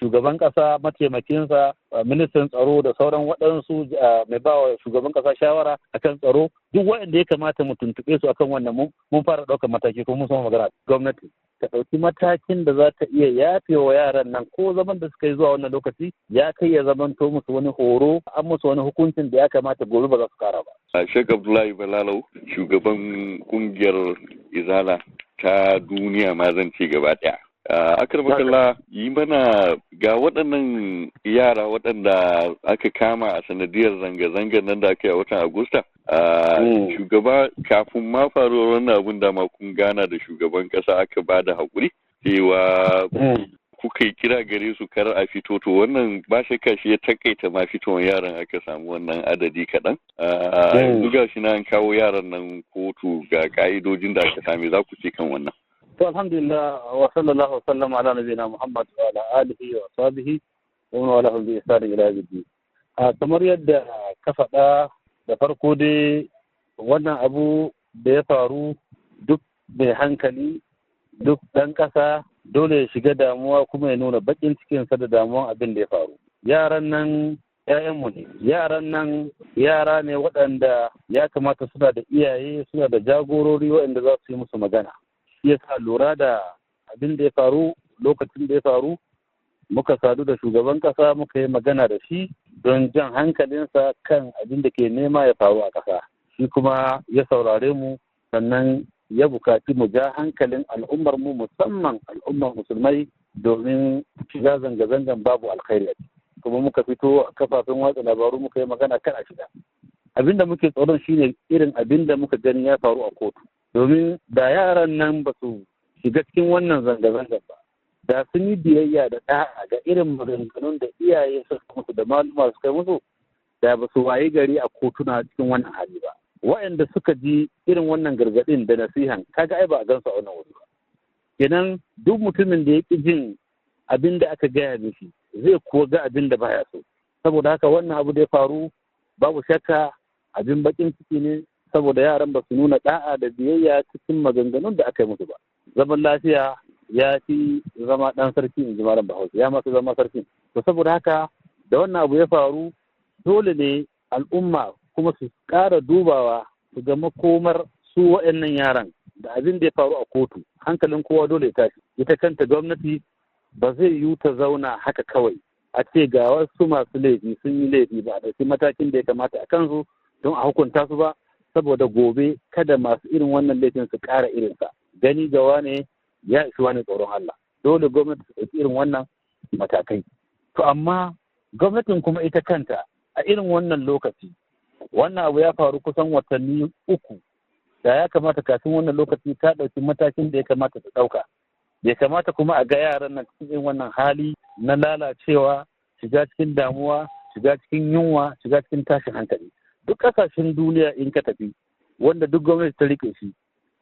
Shugaban ƙasa, mataimakinsa, ministan tsaro da sauran waɗansu mai ba wa shugaban ƙasa shawara akan tsaro, duk waɗanda ya kamata mu tuntuɓe su akan wannan, mun fara ɗaukar mataki kuma mun sama magana. Gwamnati ta ɗauki matakin da za ta iya yafe wa yaran nan, ko zaman da suka yi zuwa wannan lokaci ya kai ya zamanto musu wani horo, an musu wani hukuncin da ya kamata gobe ba za su kara ba. Sheikh Abdullahi Balalau, shugaban kungiyar Izala ta duniya ma zan ce gaba ɗaya. Akarmakalla, yi mana ga waɗannan yara waɗanda aka kama a sanadiyar zanga-zangar nan da aka yi a watan Agusta. Shugaba, kafin ma faruwar wannan abun da ma kun gana da shugaban ƙasa, aka ba da haƙuri cewa kuka yi kira gare su kar a fito. To, wannan ba shakka shi ya takaita ma fitowar yaran, aka samu wannan adadi kaɗan. Yanzu ga shi na kawo yaran nan kotu, ga ka'idojin da aka same, za ku ce kan wannan? To, alhamdulillah, wa sallallahu wa sallam ala nabiyina Muhammad wa ala alihi wa sahbihi wa man walahu bi ihsan ila yawmiddin. Kamar yadda ka faɗa da farko dai, wannan abu da ya faru, duk mai hankali, duk ɗan ƙasa dole ya shiga damuwa kuma ya nuna baƙin cikinsa da damuwan abin da ya faru. Yaran nan 'ya'yanmu ne, yaran nan yara ne waɗanda ya kamata suna da iyaye, suna da jagorori waɗanda za su yi musu magana. Shi yasa, lura da abin da ya faru lokacin da ya faru, muka sadu da shugaban ƙasa, muka yi magana da shi don jan hankalinsa kan abin da ke nema ya faru a ƙasa. Shi kuma ya saurare mu, sannan ya bukaci mu ja hankalin al'ummar mu, musamman al'ummar musulmai, domin shiga zanga-zangan babu alkhairi a. Kuma muka fito a kafafen watsa labaru muka yi magana kan a shiga. Abin da muke tsoron shine irin abin da muka gani ya faru a kotu, domin da yaran nan ba su shiga cikin wannan zanga-zangan ba, da sun yi biyayya da ɗa'a ga irin maganganun da iyaye suka musu da maluma suka yi musu, da ba su wayi gari a kotuna cikin wannan hali ba. Waɗanda suka ji irin wannan gargaɗin da nasihan, kaga ai ba a gansu a wannan wuri ba. Kenan duk mutumin da ya ƙi jin abin da aka gaya mishi, zai kuwa ga abin da baya so. Saboda haka, wannan abu da ya faru, babu shakka abin bakin ciki ne, saboda yaran ba su nuna da'a da biyayya cikin maganganun da aka yi musu ba. Zaman lafiya ya fi zama ɗan sarki, in ji malam Bahaushe, ya masu zama sarki. To, saboda haka, da wannan abu ya faru, dole ne al'umma kuma su ƙara dubawa su ga makomar su waɗannan yaran da abin da ya faru a kotu. Hankalin kowa dole ya tashi. Ita kanta gwamnati ba zai yiwu ta zauna haka kawai a ce ga wasu masu laifi sun yi laifi, ba a ɗauki matakin da ya kamata a kansu don a hukunta su ba, saboda gobe kada masu irin wannan laifin su ƙara irinsa. Gani ga wane ya ishi wani tsoron Allah. Dole gwamnati su ɗauki irin wannan matakai. To, amma gwamnatin kuma ita kanta a irin wannan lokaci, wannan abu ya faru kusan watanni 3, da ya kamata kafin wannan lokaci ta ɗauki matakin da ya kamata ta ɗauka. Bai kamata kuma a ga yaran nan cikin irin wannan hali na lalacewa, shiga cikin damuwa, shiga cikin yunwa, shiga cikin tashin hankali. Duk ƙasashen duniya in ka tafi, wanda duk gwamnati ta rike shi,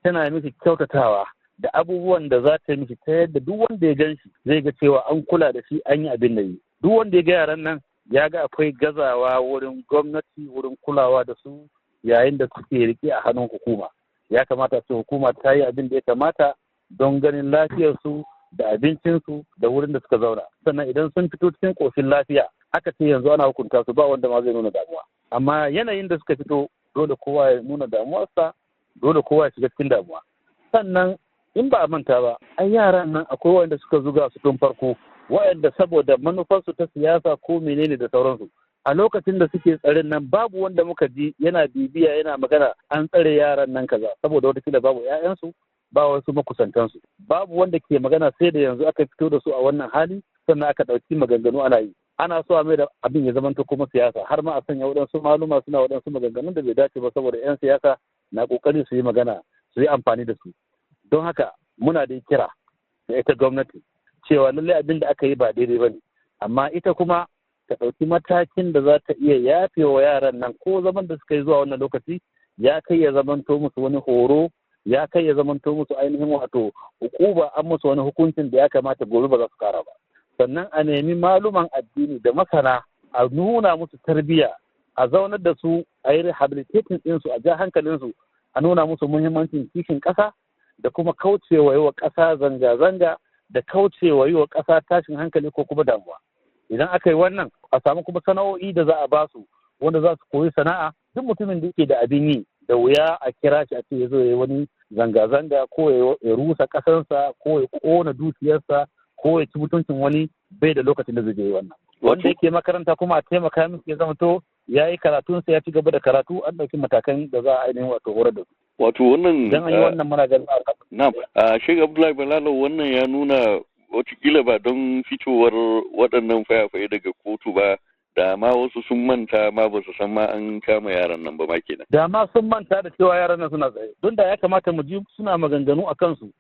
tana miki kyautatawa da abubuwan da za ta yi miki ta yadda duk wanda ya gan shi zai ga cewa an kula da shi, an yi abin da yi. Duk wanda ya ga yaran nan ya ga akwai gazawa wurin gwamnati wurin kulawa da su yayin da suke rike a hannun hukuma. Ya kamata su hukuma ta yi abin da ya kamata don ganin lafiyarsu da abincinsu da wurin da suka zauna. Sannan idan sun fito cikin ƙoshin lafiya, aka ce yanzu ana hukunta su, ba wanda ma zai nuna damuwa. Amma yanayin da suka fito, dole kowa ya nuna damuwarsa, dole kowa ya shiga cikin damuwa. Sannan in ba a manta ba, ai yaran nan akwai wanda suka zuga su tun farko, waɗanda saboda manufarsu ta siyasa ko menene da sauransu. A lokacin da suke tsarin nan, babu wanda muka ji yana bibiya yana magana an tsare yaran nan kaza, saboda watakila babu 'ya'yansu, ba wasu makusantansu, babu wanda ke magana, sai da yanzu aka fito da su a wannan hali, sannan aka ɗauki maganganu ana yi, ana so a mai da abin ya zamanta kuma siyasa, har ma a sanya waɗansu maluma suna waɗansu maganganun da bai dace ba, saboda 'yan siyasa na ƙoƙarin su yi magana, su yi amfani da su. Don haka muna da kira da ita gwamnati cewa lallai abin da aka yi ba daidai ba ne, amma ita kuma ta ɗauki matakin da za ta iya yafe wa yaran nan, ko zaman da suka yi zuwa wannan lokaci ya kai ya zamanto musu wani horo, ya kai ya zamanto musu ainihin wato hukuba, an musu wani hukuncin da ya kamata gobe ba za su kara ba. Sannan a nemi maluman addini da masana, a nuna musu tarbiyya, a zaunar da su, a yi rehabilitating ɗinsu, a ja hankalinsu, a nuna musu muhimmancin kishin ƙasa da kuma kaucewa yi wa ƙasa zanga-zanga. da kaucewa yi wa ƙasa tashin hankali ko kuma damuwa. Idan aka yi wannan, a samu kuma sana'o'i da za a ba su wanda za su koyi sana'a. Duk mutumin da yake da abin yi, da wuya a kira shi a ce ya zo ya yi wani zanga-zanga ko ya rusa ƙasarsa ko ya ƙona dukiyarsa ko ya ci mutuncin wani. Bai da lokacin da zai je wannan. Wanda yake makaranta kuma, a taimaka masa ya zama to ya yi karatunsa, ya ci gaba da karatu, an ɗauki matakan da za a ainihin wato horar da su. Wato wannan Idan an yi wannan, muna ganin Na'am, Sheikh Abdullahi Balalau, wannan ya nuna watakila ba don fitowar waɗannan fayafaye daga kotu ba, da ma wasu sun manta ma, ba su san ma an kama yaran nan ba ma kenan. Da ma sun manta da cewa yaran nan suna tsaye. Don da ya kamata mu ji suna maganganu a kansu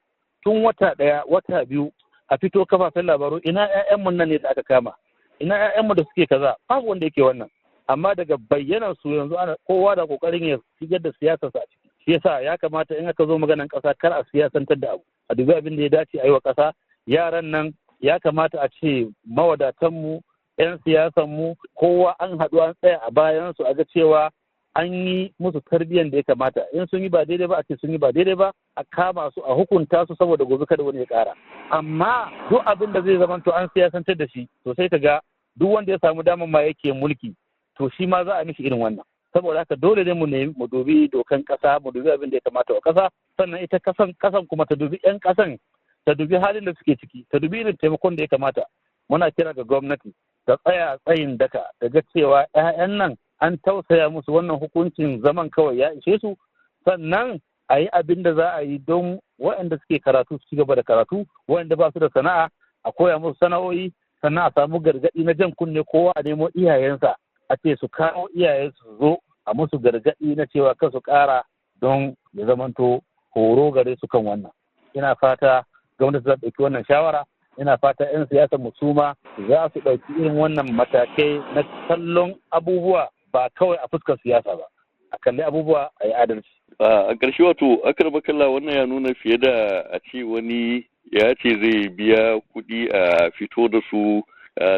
tun wata ɗaya, wata 2, a fito kafafen labaru: ina 'ya'yanmu nan ne da aka kama, ina 'ya'yanmu da suke kaza. Babu wanda yake wannan. Amma daga bayyanar su yanzu, ana kowa da kokarin ya shigar da siyasarsa a ciki. Shi yasa ya kamata in aka zo maganan ƙasa, kar a siyasantar da abu, a dubi abin da ya dace a yi wa ƙasa. Yaran nan ya kamata a ce mawadatanmu, 'yan siyasanmu, kowa an haɗu an tsaya a bayan su, a ga cewa an yi musu tarbiyyar da ya kamata. In sun yi ba daidai ba, a ce sun yi ba daidai ba, a kama su, a hukunta su, saboda gobe kada wani ya ƙara. Amma duk abin da zai zamanto an siyasantar da shi, to sai ka ga duk wanda ya samu damar ma yake mulki, to shi ma za a mishi irin wannan. Saboda haka dole ne mu nemi mu dubi dokan kasa, mu dubi abin da ya kamata wa kasa. Sannan ita kasan kuma ta dubi yan kasan, ta dubi halin da suke ciki, ta dubi irin taimakon da ya kamata. Muna kira ga gwamnati ta tsaya tsayin daka da ga cewa 'ya'yan nan an tausaya musu. Wannan hukuncin zaman kawai ya ishe su. Sannan a yi abin da za a yi don waɗanda suke karatu su ci gaba da karatu, waɗanda ba su da sana'a a koya musu sana'o'i, sannan a samu gargaɗi na jan kunne. Kowa a nemo iyayensa, a ce su kawo iyayensu su zo a musu gargaɗi na cewa kan su ƙara, don ya zamanto horo gare su kan wannan. Ina fata gwamnati za ta ɗauki wannan shawara. Ina fata 'yan siyasar mu suma za su ɗauki irin wannan matakai na kallon abubuwa ba kawai a fuskar siyasa ba, a kalli abubuwa a yi adalci. A ƙarshe, wato akarmakalla, wannan ya nuna fiye da a ce wani ya ce zai biya kuɗi a fito da su,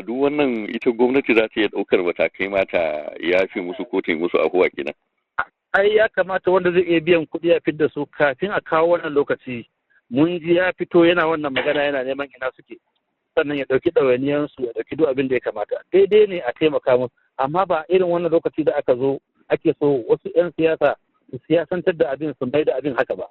duk wannan ita gwamnati za ta iya ɗaukar matakai mata yafe musu ko ta yi musu ahuwa kenan. Ai ya kamata wanda zai iya biyan kuɗi a fidda su kafin a kawo wannan lokaci. Mun ji ya fito yana wannan magana, yana neman ina suke, sannan ya ɗauki ɗawainiyansu, ya ɗauki duk abin da ya kamata. Daidai ne a taimaka musu, amma ba irin wannan lokaci da aka zo ake so wasu 'yan siyasa su siyasantar da abin, su mai da abin haka ba.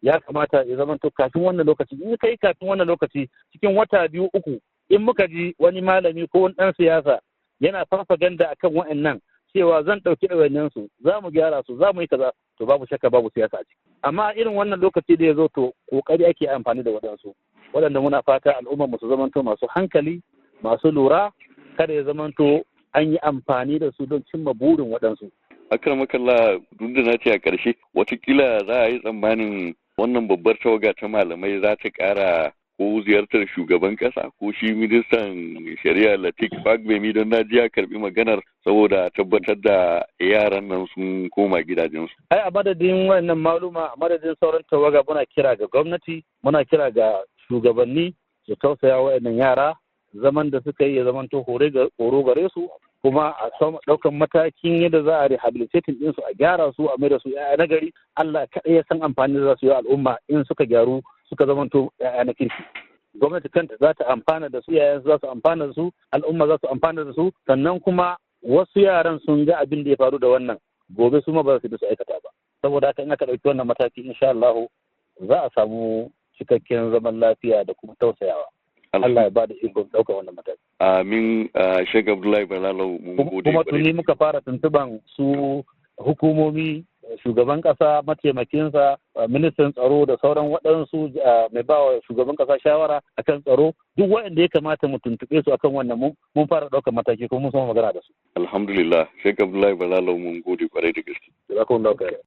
Ya kamata ya zama to kafin wannan lokaci. In kai kafin wannan lokaci, cikin wata 2, 3, in muka ji wani malami ko wani ɗan siyasa yana farfaganda akan wa'annan cewa zan ɗauki ɗawainiyansu, za mu gyara su, za mu yi kaza, to babu shakka babu siyasa a ciki. Amma irin wannan lokaci da ya zo, to kokari ake amfani da waɗansu waɗanda muna fata al'ummar mu su zamanto masu hankali, masu lura, kada ya zamanto an yi amfani da su don cimma burin waɗansu. Akramakallah, duk da na ce a ƙarshe, watakila za a yi tsammanin wannan babbar tawaga ta malamai za ta ƙara ko ziyartar shugaban kasa ko shi ministan shari'a Lateef Fagbemi, don na ji ya karbi maganar, saboda tabbatar da yaran nan sun koma gidajensu. Ai a madadin wannan maluma, a madadin sauran tawaga, muna kira ga gwamnati, muna kira ga shugabanni su tausaya wa'annan yara. Zaman da suka yi ya zamanto horo gare su, kuma a ɗaukan matakin yadda za a rehabilitating ɗinsu, a gyara su, a maida su 'ya'ya na gari. Allah kaɗai ya san amfani da za su yi al'umma in suka gyaru, suka zamanto 'ya'ya na kirki. Gwamnati kanta za ta amfana da su, iyayen za su amfana da su, al'umma za su amfana da su. Sannan kuma wasu yaran sun ga abin da ya faru da wannan, gobe su ma ba za su su aikata ba. Saboda haka in aka ɗauki wannan mataki, insha Allah za a samu cikakken zaman lafiya da kuma tausayawa. Allah ya ba da ikon ɗaukar wannan mataki. Amin. Sheikh Abdullahi Balalau, mun gode. Kuma tuni muka fara tuntuban su hukumomi, shugaban kasa, mataimakinsa, ministan tsaro da sauran waɗansu mai bawa shugaban kasa shawara akan tsaro, duk waɗanda ya kamata mu tuntuɓe su akan wannan, mun fara ɗaukar mataki kuma mun sama magana da su. Alhamdulillah, Sheikh Abdullahi Balalau, mun gode kwarai da gaske. Jazakumullahu khairan.